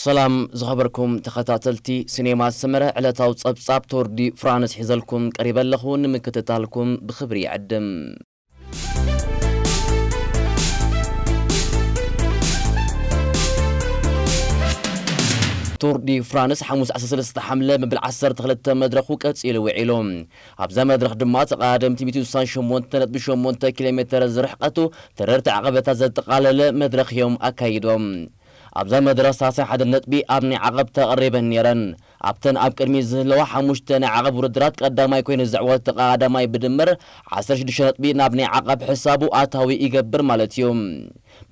ሰላም ዝኸበርኩም ተኸታተልቲ ሲኔማ ሰመረ፣ ዕለታዊ ጸብጻብ ቶር ዲ ፍራንስ ሒዘልኩም ቀሪበ ኣለኹ። ንምክትታልኩም ብኽብሪ ይዕድም። ቶር ዲ ፍራንስ ሓሙስ ዓሰርተ ሰለስተ ሓምለ መበል ዓሰርተ ክልተ መድረኹ ቀጺሉ ውዒሉ። ኣብዛ መድረኽ ድማ ተቐዳደምቲ ሚእትን ስሳን ሸሞንተ ነጥቢ ሸሞንተ ኪሎ ሜተር ዝርሕቀቱ ተረርቲ ዓቐበታት ዘጠቓለለ መድረኽ እዮም ኣካይዶም። ኣብዛ መድረኽ ሰላሳ ሓደ ነጥቢ ኣብ ናይ ዓቐብ ተቐሪበን ነይረን። ኣብተን ኣብ ቅድሚት ዝህለዋ ሓሙሽተ ናይ ዓቐብ ውድድራት ቀዳማይ ኮይኑ ዝዕወት ተቐዳዳማይ ብድምር ዓሰርተ ሽዱሽተ ነጥቢ ናብ ናይ ዓቐብ ሕሳቡ ኣታዊ ይገብር ማለት እዩ።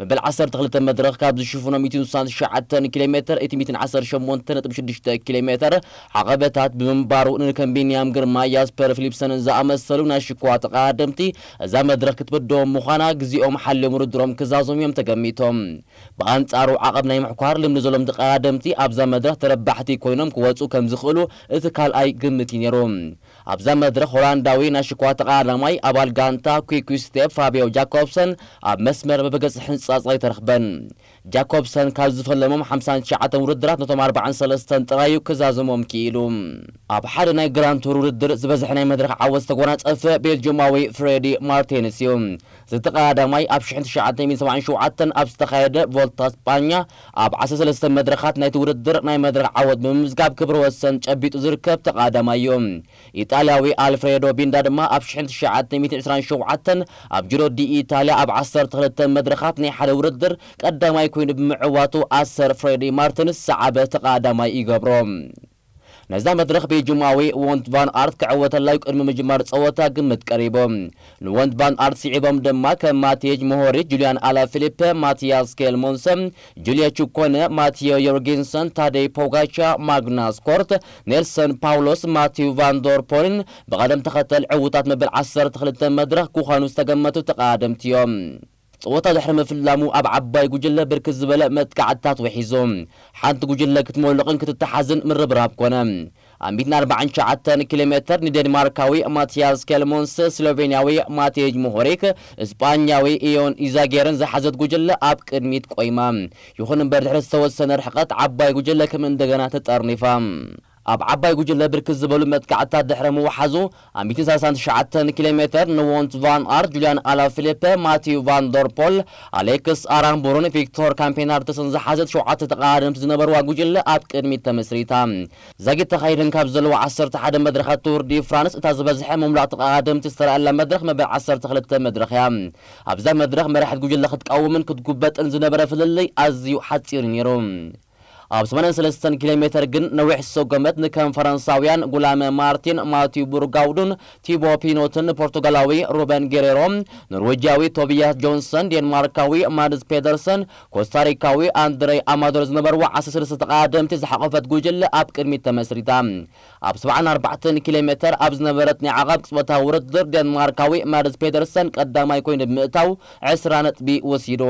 መበል ዓሰርተ ክልተ መድረኽ ካብ ዝሽፍኖ ሚእትን ስሳን ትሽዓተን ኪሎ ሜተር እቲ ሚእትን ዓሰርተ ሸሞንተ ነጥቢ ሽዱሽተ ኪሎ ሜተር ዓቐበታት ብምንባሩ ንከም ቢንያም ግርማ፣ ያስፐር ፊሊፕሰን ዝኣመሰሉ ናይ ሽኳ ተቐዳደምቲ እዛ መድረኽ ክትበድሆም ምዃና ግዜኦም ሓልዮም ውድድሮም ክዛዞም እዮም ተገሚቶም። ብኣንጻሩ ዓቐብ ናይ ምሕኳር ልምዲ ዘሎም ተቐዳደምቲ ኣብዛ መድረኽ ተረባሕቲ ኮይኖም ክወጹ ከም ዝኽእሉ እቲ ካልኣይ ግምት እዩ ነይሩ። ኣብዛ መድረኽ ሆላንዳዊ ናይ ሽኳ ተቐዳዳማይ ኣባል ጋንታ quick step ፋብዮ ጃኮብሰን ኣብ መስመር መበገሲ ሕንጻጽ ኣይተረኽበን። ጃኮብሰን ካብ ዝፈለሞም ሓምሳን ትሽዓተን ውድድራት ነቶም ኣርባዓን ሰለስተን ጥራዩ ክዛዝሞም ክኢሉ። ኣብ ሓደ ናይ ግራንድ ቱር ውድድር ዝበዝሐ ናይ መድረኽ ዓወት ዝተጎናጸፈ ቤልጅማዊ ፍሬዲ ማርቴንስ እዩ። እዚ ተቐዳዳማይ ኣብ ሽሕን ትሽዓተ ሚእትን ሰብዓን ሸውዓተን ኣብ ዝተኻየደ ቮልታ ስጳኛ ኣብ ዓሰርተ ሰለስተ መድረኻት ናይቲ ውድድር ናይ መድረኽ ዓወት ብምምዝጋብ ክብረ ወሰን ጨቢጡ ዝርከብ ተቐዳዳማይ እዩ። ኢጣልያዊ ኣልፍሬዶ ቢንዳ ድማ ኣብ ሽሕን ትሽዓተ ሚእትን ዕስራን ሸውዓተን ኣብ ጂሮ ዲ ኢታልያ ኣብ ዓሰርተ ክልተ መድረኻት ናይ ሓደ ውድድር ቀዳማይ ኮይኑ ብምዕዋቱ ኣሰር ፍሬዲ ማርተንስ ዝሰዓበ ተቐዳዳማይ ይገብሮ። ነዛ መድረኽ ቤልጅማዊ ወንት ቫን ኣርት ክዕወተላ እዩ ቅድሚ ምጅማር ጸወታ ግምት ቀሪቡ። ንወንት ቫን ኣርት ስዒቦም ድማ ከም ማቴጅ ሞሆሪች፣ ጁልያን ኣላ ፊሊፐ፣ ማቲያስ ኬልሞንሰ፣ ጁልየ ቹኮነ፣ ማቲዮ ዮርጌንሰን፣ ታደይ ፖጋቻ፣ ማግናስ ኮርት፣ ኔልሰን ፓውሎስ፣ ማቲው ቫን ዶር ፖልን ብቐደም ተኸተል ዕዉታት መበል ዓሰርተ ክልተ መድረኽ ክኾኑ ዝተገመቱ ተቐዳደምቲ እዮም። ጸወታ ድሕሪ ምፍላሙ ኣብ ዓባይ ጉጅለ ብርክት ዝበለ መጥቃዕትታት ውሒዙ። ሓንቲ ጉጅለ ክትመልቕን ክትተሓዝን ምርብራብ ኮነ። ኣብ ሚእትን ኣርባዓን ትሽዓተን ኪሎ ሜተር ንዴንማርካዊ ማቲያስ ኬልሞንስ፣ ስሎቬንያዊ ማቴጅ ሞሆሪክ፣ ስጳኛዊ ኢዮን ኢዛጌርን ዝሓዘት ጉጅለ ኣብ ቅድሚት ቆይማ። ይኹን እምበር ድሕሪ ዝተወሰነ ርሕቀት ዓባይ ጉጅለ ከም እንደገና ተጠርኒፋ። ኣብ ዓባይ ጉጅለ ብርክት ዝበሉ መጥቃዕትታት ድሕሪ ምውሓዙ ኣብ ሚእትን ሰላሳን ትሽዓተን ኪሎ ሜተር ንወንት ቫን ኣርት፣ ጁልያን ኣላ ፊሊፐ፣ ማቲው ቫን ዶር ፖል፣ ኣሌክስ ኣራምቡርን ቪክቶር ካምፔናርተስን ዝሓዘት ሸውዓተ ተቐዳደምቲ ዝነበርዋ ጉጅለ ኣብ ቅድሚት ተመስሪታ። ዛጊት ተኻይደን ካብ ዘለዋ ዓሰርተ ሓደ መድረኻት ቱር ዲ ፍራንስ እታ ዝበዝሐ ምምላቕ ተቐዳደምቲ ዝተረኣየላ መድረኽ መበል ዓሰርተ ክልተ መድረኽ እያ። ኣብዛ መድረኽ መራሒት ጉጅለ ክትቃወምን ክትጉበጥን ዝነበረ ፍልልይ ኣዝዩ ሓጺር ነይሩ። ኣብ ሰማንያን ሰለስተን ኪሎ ሜተር ግን ነዊሕ ዝሰጎመት ንከም ፈረንሳውያን ጉላመ ማርቲን፣ ማቲው ቡርጋውዱን ቲቦ ፒኖትን ፖርቱጋላዊ ሩበን ጌሬሮ፣ ኖርዌጅያዊ ቶቢያስ ጆንሰን፣ ዴንማርካዊ ማድስ ፔደርሰን፣ ኮስታሪካዊ ኣንድሬ ኣማዶር ዝነበርዋ ዓሰርተ ሰለስተ ተቐዳደምቲ ዝሓቖፈት ጉጅለ ኣብ ቅድሚት ተመስሪታ። ኣብ ሰብዓን ኣርባዕተን ኪሎ ሜተር ኣብ ዝነበረት ናይ ዓቐብ ቅጽበታዊ ውድድር ዴንማርካዊ ማድስ ፔደርሰን ቀዳማይ ኮይኑ ብምእታው ዕስራ ነጥቢ ወሲዱ።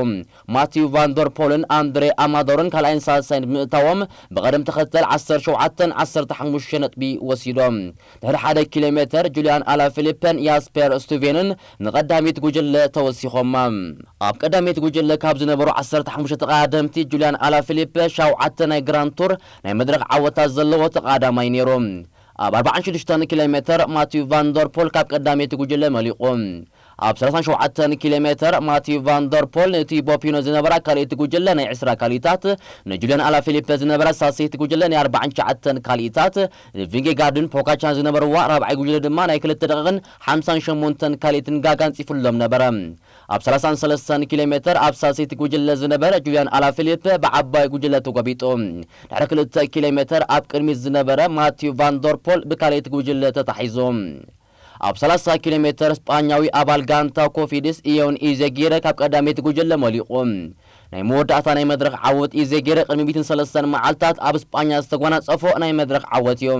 ማቲው ቫን ዶር ፖልን ኣንድሬ ኣማዶርን ካልኣይን ሳልሳይን ብምእታዎም ብቐደም ተኸተል ዓሰርተ ሸውዓተን ዓሰርተ ሓሙሽተን ነጥቢ ወሲዶም። ድሕሪ ሓደ ኪሎ ሜተር ጁልያን ኣላ ፊሊፐን ያስፐር ስቱቬንን ንቐዳሚት ጉጅለ ተወሲኾማ። ኣብ ቀዳሚት ጉጅለ ካብ ዝነበሩ ዓሰርተ ሓሙሽተ ተቐዳደምቲ ጁልያን ኣላ ፊሊፐ ሸውዓተ ናይ ግራንድ ቱር ናይ መድረኽ ዓወታት ዘለዎ ተቐዳዳማይ ነይሩ። ኣብ ኣርባዓን ሽዱሽተን ኪሎ ሜተር ማቲው ቫን ዶር ፖል ካብ ቀዳመይቲ ጉጅለ መሊቑ። ኣብ ሰላሳን ሸውዓተን ኪሎ ሜተር ማቲው ቫን ዶር ፖል ንቲቦ ፒኖ ዝነበራ ካልኣይቲ ጉጅለ ናይ ዕስራ ካልኢታት፣ ንጁልያን ኣላ ፊሊፐ ዝነበራ ሳልሰይቲ ጉጅለ ናይ ኣርባዓን ትሽዓተን ካልኢታት፣ ንቪንጌጋርድን ፖካቻን ዝነበርዋ ራብዓይ ጉጅለ ድማ ናይ ክልተ ደቂቕን ሓምሳን ሸሞንተን ካልኢትን ጋጋ ኣንጺፉሎም ነበረ። ኣብ ሰላሳን ሰለስተን ኪሎ ሜተር ኣብ ሳልሰይቲ ጉጅለ ዝነበረ ጁልያን ኣላ ፊሊፐ ብዓባይ ጉጅለ ተጎቢጡ። ድሕሪ ክልተ ኪሎ ሜተር ኣብ ቅድሚት ዝነበረ ማቲው ቫን ዶር ፖል ብካልኣይቲ ጉጅለ ተታሒዙ። ኣብ ሰላሳ ኪሎ ሜተር ስጳኛዊ ኣባል ጋንታ ኮፊድስ ኢዮን ኢዘጊረ ካብ ቀዳመይቲ ጉጅለ መሊቑ። ናይ መወዳእታ ናይ መድረኽ ዓወት ኢዘጊረ ቅድሚ ሚእትን ሰለስተን መዓልታት ኣብ ስጳኛ ዝተጓናጸፎ ናይ መድረኽ ዓወት እዩ።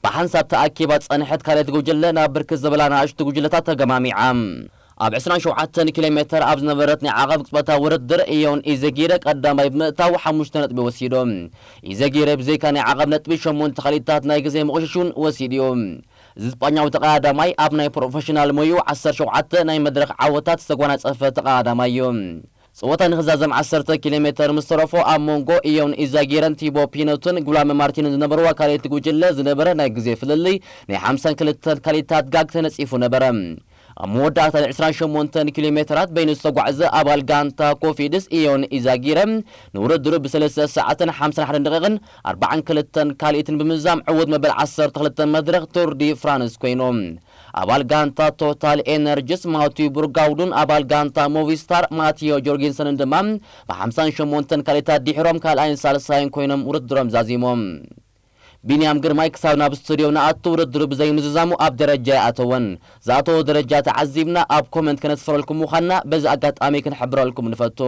ብሓንሳብ ተኣኪባ ዝጸንሐት ካልኣይቲ ጉጅለ ናብ ብርክት ዝበላ ንኣሽቱ ጉጅለታት ተገማሚዓ። ኣብ ዕስራን ሸውዓተን ኪሎ ሜተር ኣብ ዝነበረት ናይ ዓቐብ ቅጽበታዊ ውድድር ኢዮን ኢዘጊረ ቀዳማይ ብምእታው ሓሙሽተ ነጥቢ ወሲዱ። ኢዘጊረ ብዘይካ ናይ ዓቐብ ነጥቢ ሸሞንተ ካልኢታት ናይ ግዜ ምቕሽሹን ወሲዱ እዩ። እዚ ስጳኛዊ ተቐዳዳማይ ኣብ ናይ ፕሮፌሽናል ሞይኡ ዓሰርተ ሸውዓተ ናይ መድረኽ ዓወታት ዝተጓናጸፈ ተቐዳዳማይ እዩ። ጸወታ ንኽዛዘም ዓሰርተ ኪሎ ሜተር ምስ ተረፎ፣ ኣብ መንጎ ኢዮን ኢዛጊረን ቲቦ ፒኖትን ጉላመ ማርቲንን ዝነበርዋ ካልኣይቲ ጉጅለ ዝነበረ ናይ ግዜ ፍልልይ ናይ ሓምሳን ክልተን ካልኢታት ጋግ ተነጺፉ ነበረ። ኣብ መወዳእታ ዕስራን ሸሞንተን ኪሎ ሜተራት በይኑ ዝተጓዕዘ ኣባል ጋንታ ኮፊድስ ኢዮን ኢዛጊረ፣ ንውድድሩ ብሰለስተ ሰዓትን ሓምሳን ሓደን ደቂቕን ኣርባዓን ክልተን ካልኢትን ብምዛም ዕዉት መበል ዓሰርተ ክልተ መድረኽ ቱር ዲ ፍራንስ ኮይኑ። ኣባል ጋንታ ቶታል ኤነርጂስ ማቲዩ ቡርጋውዱን ኣባል ጋንታ ሞቪስታር ማቲዮ ጆርጊንሰንን ድማ ብሓምሳን ሸሞንተን ካልኢታት ድሒሮም ካልኣይን ሳልሳይን ኮይኖም ውድድሮም ዛዚሞም። ቢንያም ግርማይ ክሳብ ናብ ስቱድዮ ንኣቱ ውድድሩ ብዘይምዝዛሙ ኣብ ደረጃ ኣይኣተወን። ዝኣተዎ ደረጃ ተዓዚብና ኣብ ኮመንት ከነስፈረልኩም ምዃንና በዚ ኣጋጣሚ ክንሕብረልኩም ንፈቱ።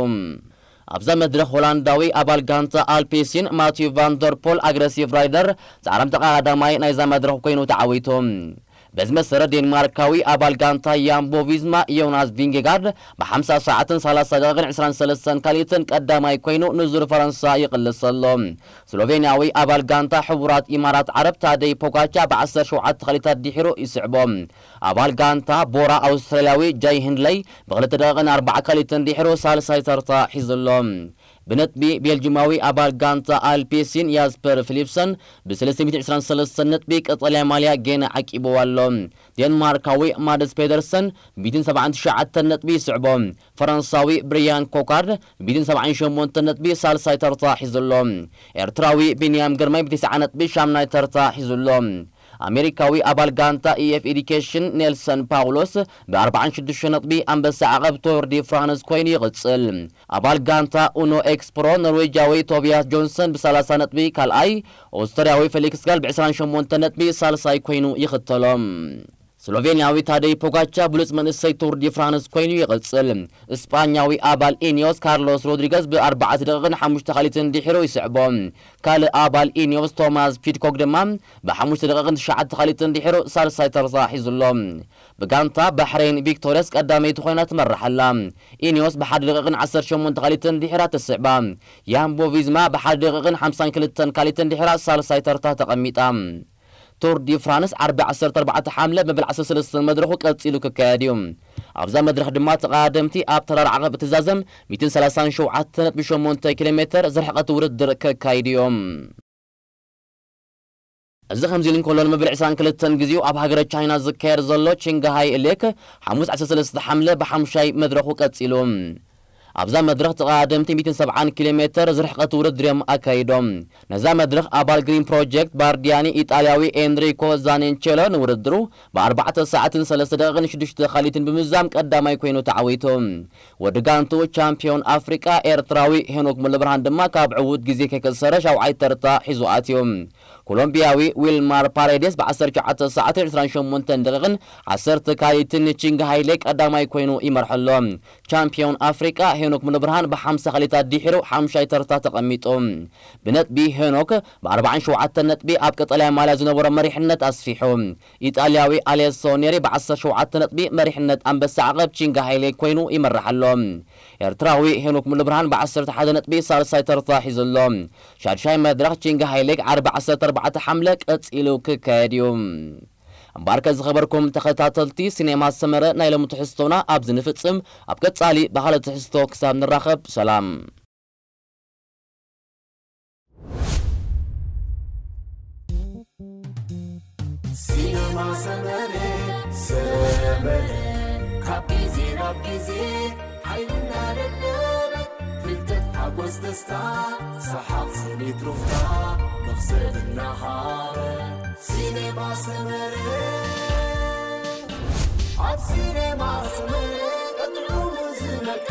ኣብዛ መድረኽ ሆላንዳዊ ኣባል ጋንታ ኣልፒሲን ማቲዩ ቫን ደር ፖል ኣግረሲቭ ራይደር ጻዕራም ተቐዳዳማይ ናይዛ መድረኽ ኮይኑ ተዓዊቱ። በዚ መሰረት ዴንማርካዊ ኣባል ጋንታ ያምቦ ቪዝማ ዮናስ ቪንጌጋርድ ብ ሓምሳ ሰዓትን ሰላሳ ደቂቕን ዕስራን ሰለስተን ካልኢትን ቀዳማይ ኮይኑ ንዙር ፈረንሳ ይቕልስ ኣሎ። ስሎቬንያዊ ኣባል ጋንታ ሕቡራት ኢማራት ዓረብ ታደይ ፖጋቻ ብ ዓሰርተ ሸውዓተ ካልኢታት ድሒሩ ይስዕቦ። ኣባል ጋንታ ቦራ ኣውስትራልያዊ ጃይ ሂንድለይ ብክልተ ደቂቕን ኣርባዓ ካልኢትን ድሒሩ ሳልሳይ ተርታ ሒዙ ኣሎ። ብነጥቢ ቤልጂማዊ ኣባል ጋንታ ኣልፒሲን ያስፐር ፊሊፕሰን ብ ሰለስተ ሚእትን ዕስራን ሰለስተን ነጥቢ ቀጠልያ ማልያ ጌና ዓቂብዎ ኣሎ። ዴንማርካዊ ማድስ ፔደርሰን ብ ሚእትን ሰብዓን ትሽዓተን ነጥቢ ይስዕቦ። ፈረንሳዊ ብሪያን ኮካርድ ብ ሚእትን ሰብዓን ሸሞንተን ነጥቢ ሳልሳይ ተርታ ሒዙ ኣሎ። ኤርትራዊ ቢንያም ግርማይ ብ ተስዓ ነጥቢ ሻምናይ ተርታ ሒዙ ኣሎ። ኣሜሪካዊ ኣባል ጋንታ ኢኤፍ ኤዲኬሽን ኔልሰን ፓውሎስ ብ ኣርባዓን ሽዱሽተ ነጥቢ ኣንበሳ ዓቐብ ቶር ዲ ፍራንስ ኮይኑ ይቕጽል። ኣባል ጋንታ ኡኖ ኤክስፕሮ ኖርዌጃዊ ቶቢያስ ጆንሰን ብ ሰላሳ ነጥቢ ካልኣይ፣ ኦስትርያዊ ፌሊክስ ጋል ብ ዕስራን ሸሞንተን ነጥቢ ሳልሳይ ኮይኑ ይኽተሎ። ስሎቬንያዊ ታደይ ፖጋቻ ብሉጽ መንእሰይ ቱር ዲ ፍራንስ ኮይኑ ይቕጽል። እስጳኛዊ ኣባል ኢኒዮስ ካርሎስ ሮድሪገዝ ብ ኣርባዕተ ደቂቕን ሓሙሽተ ካልኢትን ድሒሩ ይስዕቦ። ካልእ ኣባል ኢኒዮስ ቶማስ ፒድኮክ ድማ ብ ሓሙሽተ ደቂቕን ትሽዓተ ካልኢትን ድሒሩ ሳልሳይ ተርታ ሒዙ ኣሎ። ብጋንታ ባሕሬን ቪክቶርያስ ቀዳመይቲ ኮይና ትመርሕ ኣላ። ኢኒዮስ ብ ሓደ ደቂቕን ዓሰርተ ሸሞንተ ካልኢትን ድሒራ ትስዕባ። ያምቦ ቪዝማ ብ ሓደ ደቂቕን ሓምሳን ክልተን ካልኢትን ድሒራ ሳልሳይ ተርታ ተቐሚጣ። ቱር ዲ ፍራንስ ዓርቢ ዓሰርተ ኣርባዕተ ሓምለ መበል ዓሰርተ ሰለስተ መድረኹ ቀጺሉ ክካየድ እዩ። ኣብዛ መድረኽ ድማ ተቐዳደምቲ ኣብ ተራር ዓቐብ እትዛዘም ሚእትን ሰላሳን ሸውዓተን ነጥቢ ሸሞንተ ኪሎ ሜተር ዝርሕቐት ውድድር ከካይዱ እዮም። እዚ ከምዚ ኢሉ እንከሎ፣ ንመበል ዕስራን ክልተን ግዜኡ ኣብ ሃገረ ቻይና ዝካየድ ዘሎ ቺንግሃይ ሌክ ሓሙስ ዓሰርተ ሰለስተ ሓምለ ብሓሙሻይ መድረኹ ቀጺሉ። ኣብዛ መድረኽ ተቐዳደምቲ ሚእትን ሰብዓን ኪሎ ሜተር ዝርሕቐት ውድድር እዮም ኣካይዶም። ነዛ መድረኽ ኣባል ግሪን ፕሮጀክት ባርዲያኒ ኢጣልያዊ ኤንሪኮ ዛኔንቼሎ ንውድድሩ ብኣርባዕተ ሰዓትን ሰለስተ ደቂቕን ሽዱሽተ ካልኢትን ብምዛም ቀዳማይ ኮይኑ ተዓዊቱ። ወዲ ጋንቱ ቻምፒዮን ኣፍሪቃ ኤርትራዊ ሄኖክ ሙሉብርሃን ድማ ካብ ዕዉት ግዜ ከይከሰረ ሻውዓይ ተርታ ሒዙ ኣትዩ። ኮሎምቢያዊ ዊልማር ፓሬዴስ ብ ዓሰርተ ትሽዓተ ሰዓትን ዕስራን ሸሞንተን ደቂቕን ዓሰርተ ካልኢትን ንቺንግ ሃይሌ ቀዳማይ ኮይኑ ይመርሖ ኣሎ። ቻምፒዮን ኣፍሪቃ ሄኖክ ሙሉብርሃን ብ ሓምሳ ካልኢታት ድሒሩ ሓሙሻይ ተርታ ተቐሚጡ። ብነጥቢ ሄኖክ ብ ኣርባዓን ሸውዓተን ነጥቢ ኣብ ቀጠልያ ማልያ ዝነበሮ መሪሕነት ኣስፊሑ። ኢጣልያዊ ኣሌሶ ኔሪ ብ ዓሰርተ ሸውዓተ ነጥቢ መሪሕነት ኣንበሳ ዓቐብ ቺንጋ ሃይሌ ኮይኑ ይመርሕ ኣሎ። ኤርትራዊ ሄኖክ ሙሉብርሃን ብ ዓሰርተ ሓደ ነጥቢ ሳልሳይ ተርታ ሒዙ ኣሎ። ሻድሻይ መድረኽ ቺንጋ ሃይሌ ዓርቢ ዓሰርተ ኣርባዕተ ሓምለ ቀጺሉ ክካየድ እዩ። እምበኣርከ ዝኸበርኩም ተኸታተልቲ ሲኔማ ሰመረ፣ ናይ ሎሚ ትሕዝቶና ኣብዚ ንፍጽም። ኣብ ቀጻሊ ብኻልእ ትሕዝቶ ክሳብ ንራኸብ፣ ሰላም። ሲነማ ሰመረ፣ ሰመረ፣ ካብ ግዜ ናብ ግዜ ሓይልና ደለበ፣ ፍልጠት፣ ሓጎስ፣ ደስታ፣ ሰሓቕ፣ ስኒት፣ ሩፍታ፣ መኽሰብ እናሃበ። ሲነማ ሰመረ፣ ኣብ ሲነማ ሰመረ፣ ቀጥዑ ዝነቀ